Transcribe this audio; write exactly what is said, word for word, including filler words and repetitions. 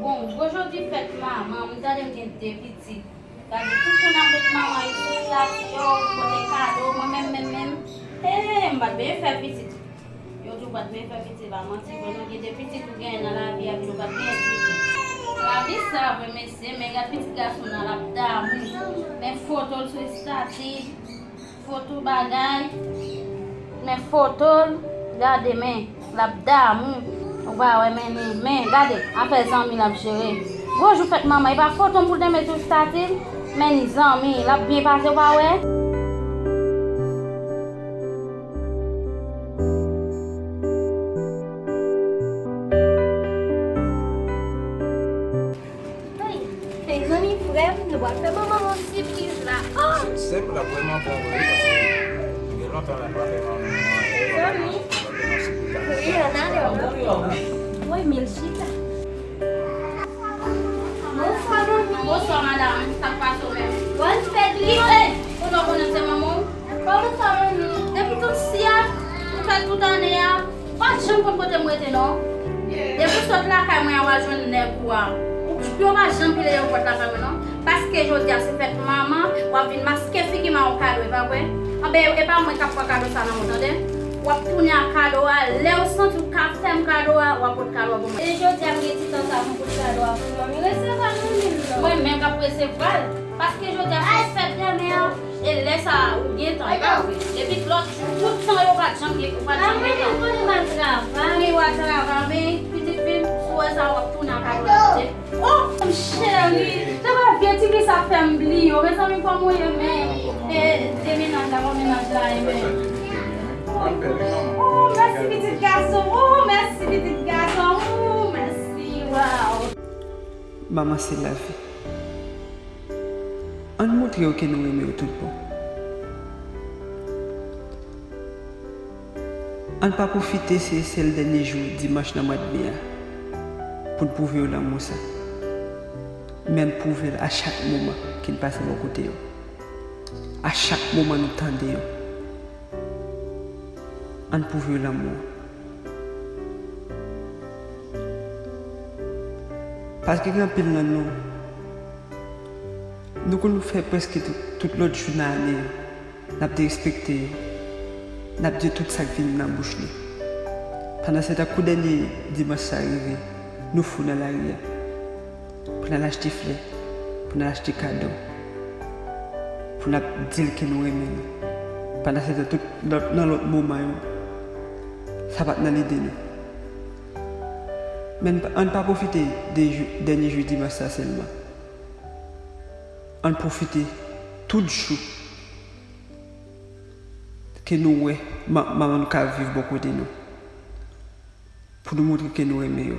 Bon, jodi fèt manman, m tande m gen de pitit. Gade, tout moun ap met manman yo sou estati yo, pote kado, mwen menm, menm, menm. Hey, m pa t byen fè pitit. Yo di w pa t byen fè pitit, pa manti, vre, nou gen de pitit ou genyen nan lavi a, epi nou pa t byen di. Lavi sa, vre, mesye, men gad pitit gason nan, l ap damou. Men foto l sou estati. Foto bagay, men foto l, gade men, l ap damou. Ou pa wè men li, men gade, afè zanmi l ap jere. Gwo jou fèt manman, e pa foto m pou l te met sou estati l, men li zanmi, l ap byen pase, ou pa wè? Hey, hey, zanmi frè m, nou pral fè manman yon sipriz la. Oh! Se, se, l ap vrèman bon, wi, paske gen lontan la, nou pa fè manman yon, yon sipriz la. Wi, ann ale, wi. Woy, Milchita. Bonswa, manmi. Bonswa, madanm. Sa k pase w menm? Bòn fèt li. Hey, ou pa konnen se manman w? Kòman sa, manmi? Depi tout syèk, ou fè tout ane a, ou pa janm konn kote m rete, non. Depi w sot lakay mwen an, w al jwenn nèg ou a. Ou, pye w pa janm pile devan pòt lakay mwen, non. Paske jodi a se fèt manman, w ap vin maske figi m ak yon kado, e pa vre? Anben, e pa mwen k ap pran kado sa nan men w, tande? W ap tounen ak kado a, lè w santi w ka fè m kado a, w ap pot kado a pou mwen. E jodi a m gen ti tan sa pou m pot kado a pou manmi. Resevwa l, manmi, non. Mwen menm k ap resevwa l. Paske jodi a se fèt dèmen an, e lè sa a, ou gen tan, e pa vre? Depi lòt jou, tout tan yo pa t janm gen, ou pa t janm gen tan. Manmi, m konnen m al travay. Wi, w al travay, men pitit fi m, si w wè sa, w ap tounen ak kado la, tande? Oh, m cheri, se pa vye ti fi sa fè m bliye w, mezanmi, kòman w ye menm? E, de mennaj la, bon mennaj la ye menm? Oh, mèsi pitit gason, oh, mèsi pitit gason, oh, mèsi, waw. Manman se lavi. Ann montre yo ke nou renmen yo tout bon. Ann pa pwofite se sèl dènye jou dimanch nan mwa d me a pou n pwouve yo lanmou sa. Men ann pwouve l a chak moman ke n pase bò kote yo. A chak moman nou tande yo. Ann pwouve yo lanmou an. Paske gen anpil nan nou, nou konn fè prèske tout, tout lòt jou nan ane an, n ap derespekte yo, n ap di yo tout sa k vin nan bouch nou. Pandansetan, kou dènye dimanch sa rive, nou fou nan lari a. Pou n al achte flè, pou n al achte kado, pou n ap di l ke nou renmen li. Pandansetan, tout lòt, nan lòt moman yo, sa pa t nan lide nou. Men ann pa, ann pa pwofite de jou, dènye jou dimanch sa sèlman. Ann pwofite tout jou ke nou wè ma-, manman nou ka viv bò kote nou, pou nou montre ke nou renmen yo.